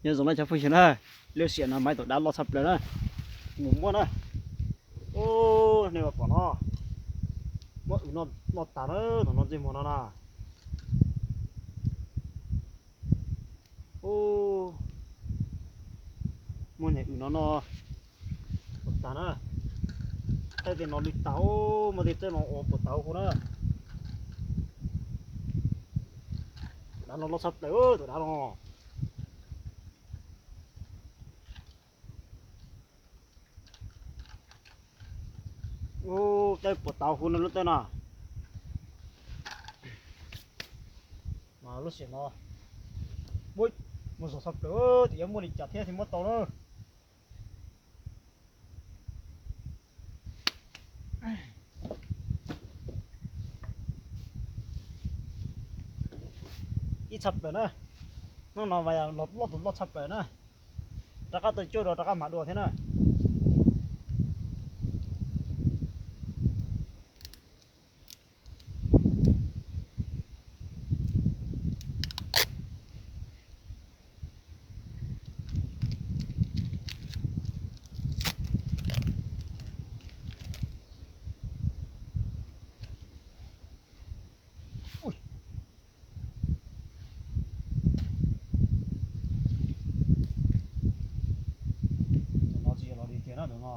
Nyob zoo na cov phooj ywg na, lub sij hawm no mas ib tug dab loj tshaj plaws na, mus muab na. Ub, nej pom no, muab wb noj tag na, tus no ntsej muag no na. Ub, muab niag wb no noj tag na. Tej no li tag, muab tej txawb no ua puas tau hu na. Dab no loj tshaj plaws tus dab no. Ub, tawb puas tau hu no lub tawb no. Mas lub sij hawm no, ub, muaj zog tshaj plaws, tus yuav muaj li cas thiab thiaj muab tau na. Ib tshaj plaws na, hnub no mas loj tus loj tshaj plaws na, rov qab tau cuab dua rov qab mam dua thiab na. Tus no tsis yog los dig kiag na tus no.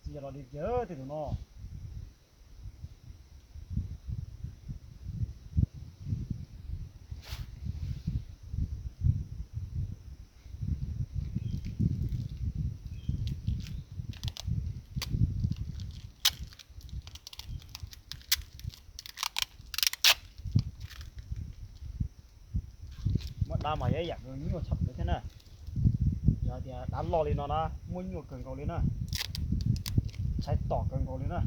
Tsis yog los dig kiag tej tus no. Muab dab mas yog ib yam nyuaj tshaj plaws thiab na. Yog tias dab loj li no na, muab nyuaj kawg nkaus li na, ntshai tom kawg nkaus li na.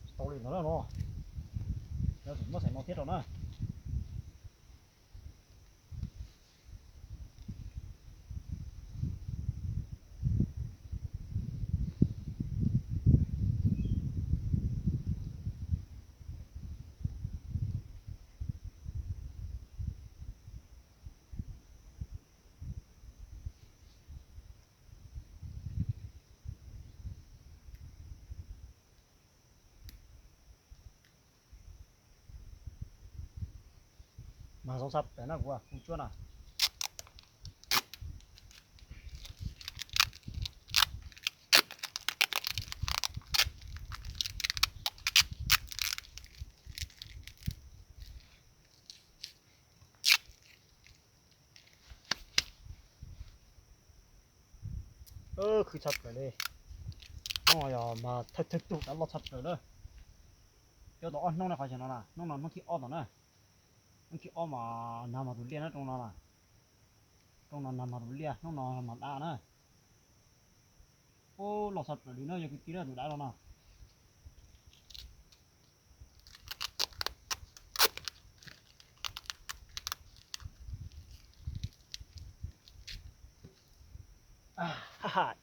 Tsis tau li ntawd na no, muab xaim no thiab rau na. Mas zoo tshaj plaws na kuv, kuv cuab na. Khwv tshaj plaws li. Hnub no yog mas thawj thawj tug dab loj tshaj plaws na. Cov tau ob hnub na, qhov xyoo no na, hnub no hnub thib ob tau na. Hnub thib ob mas nag mas tus liaj na, rooj no na. Rooj no nag mas tus liaj, hnub no mas dab na. Ub, loj tshaj plaws li na yog kwv tij na, tus dab no na.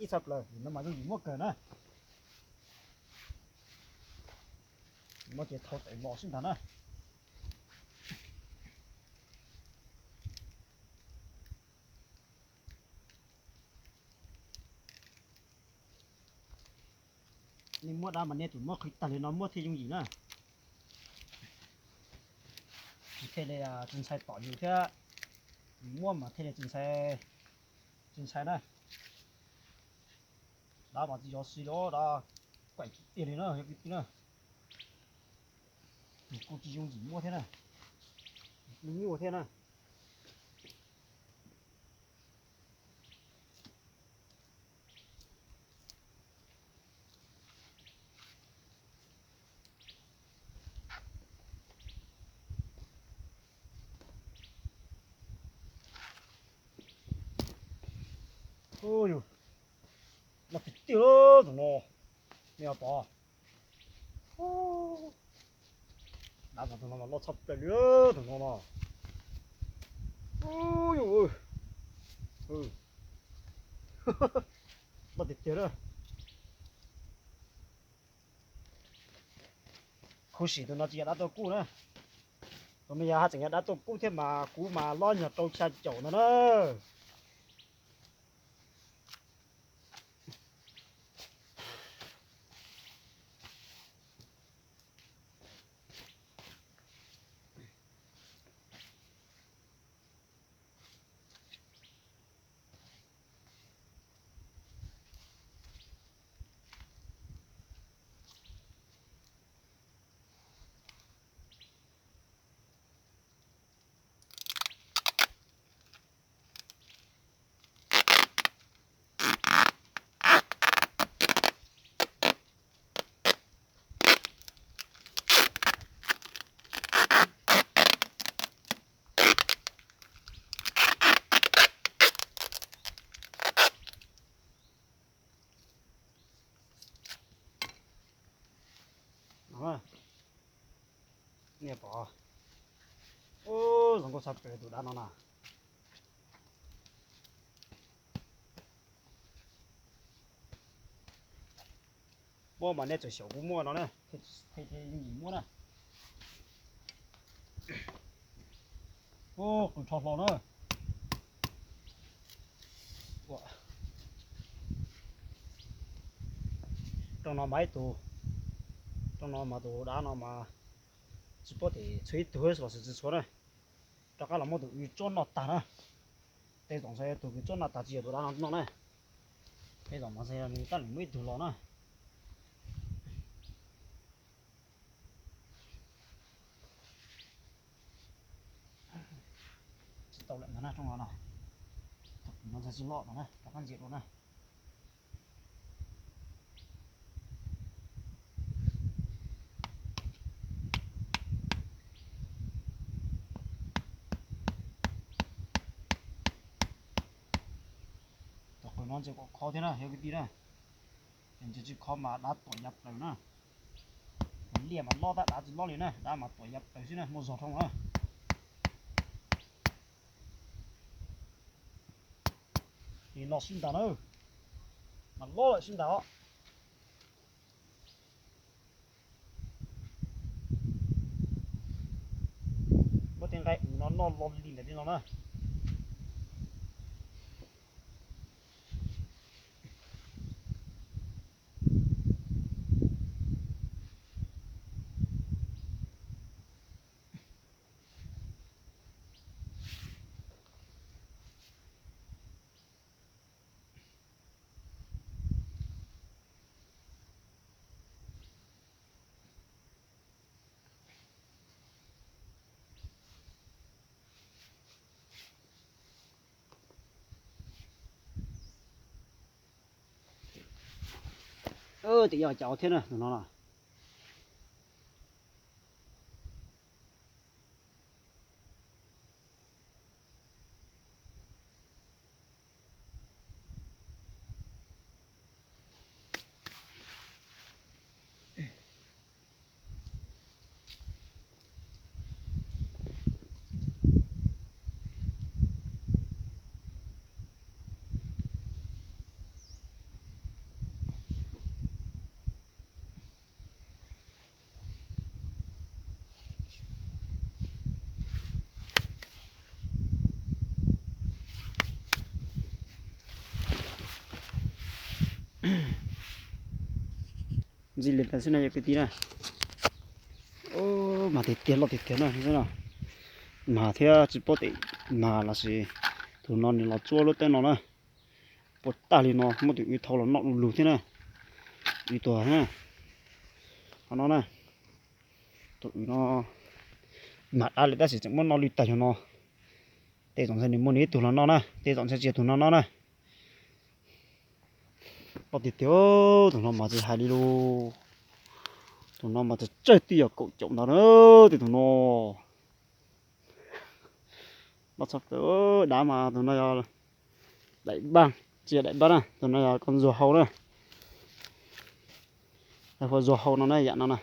Ib tshaj plaws no mas yooj yim muab kawg na. Muab ces thau tes los xwb ntag na. Nej muab dab mas nej tsum muab qhwv tag li no muab thiaj yooj yim na. Thiaj li tsis ntshai tom yus thiab. Yus muab mas thiaj li tsis ntshai, tsis ntshai na. Dab mas tsis yog si li, dab kuaim tiag tiag li na, yog kwv tij na. Kuj tsis yooj yim muab thiab na, me nyuaj thiab na. Ub, loj tiag tiag tus no, nej pom. Dab tus no loj tshaj plaws li tus no no. Ub, yus, Loj tiag tiag na. Khuv xim tus no tsis yog dab tuaj kuj na. Tus no yog haj tseem yog dab tuaj kuj thiab mas kuv mas lob nyuag rau xya caum no na. Niam pom, ub, zoo nkauj tshaj plaws tus dab no na. Muaj mas nej tseem xyaum kuv muaj no na, thiaj tsis muaj na. Ub, qws rho hlo na. Rooj no mas ib tug, rooj no mas tus dab no mas tsis paub tias tshuav ib tug los sis tsis tshuav na. Rov qab los muab tus uas tsuab noj tag na. Tej zaum ntshai tus uas tsuab noj tag tsis yog tus dab no noj na. Tej zaum mas ntshai nws tab lis muaj ib tug los na. Tsis tau lawm ntag na, rooj no na. Tus no ntshai tsis loj no na, rov qab ntsia dua na. Tus qws no ntses kom khov thiab na, yog kwv tij na. Ntses tsis khov mas dab tuam ya plaws na. Liaj mas lob tab dab tsis lob li na, dab mas tuam ya plaws xwb na, muaj zog dhau na. Li no sib ntas na, mas lob lawm sib ntas os. Muab tej nqaij uv no noj lo li ntawm tej no na. Tes yog cas thiab na tus no na. Ntxim li ntawd xwb na yog kwv tij na. Mas tiag tiag loj tiag tiag na. Mas thiab tsis paub tes mas los sis tus no nws los tsuab lub teb no na. Puas tag li no muab tus uv thau los noj du lug thiab na. Uv tuag na. Qhov no na, tus uv no mas dab li tab sis tseem muab noj lwj tag yog no. Tej zaum ntshai nws muaj nws ib tug los noj na, tej zaum ntshai tsis yog tus no noj na. Loj tiag tiag, tus no mas tsis hais li lus. Tus no mas txawj txawj twb yog kaum caum ntawd na, tej tus no. Loj tshaj plaws, dab mas tus no yog daim npab, tsis yog daim npab na, tus no yog koj ntxuag hau na. Hu ntxuag hau no na, yam no na.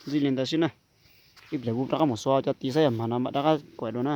Ntxim li ntawd xwb na. Ib pliag kuv rov qab mus xua cov tis saib yog mag no mam rov qab kuaj dua na.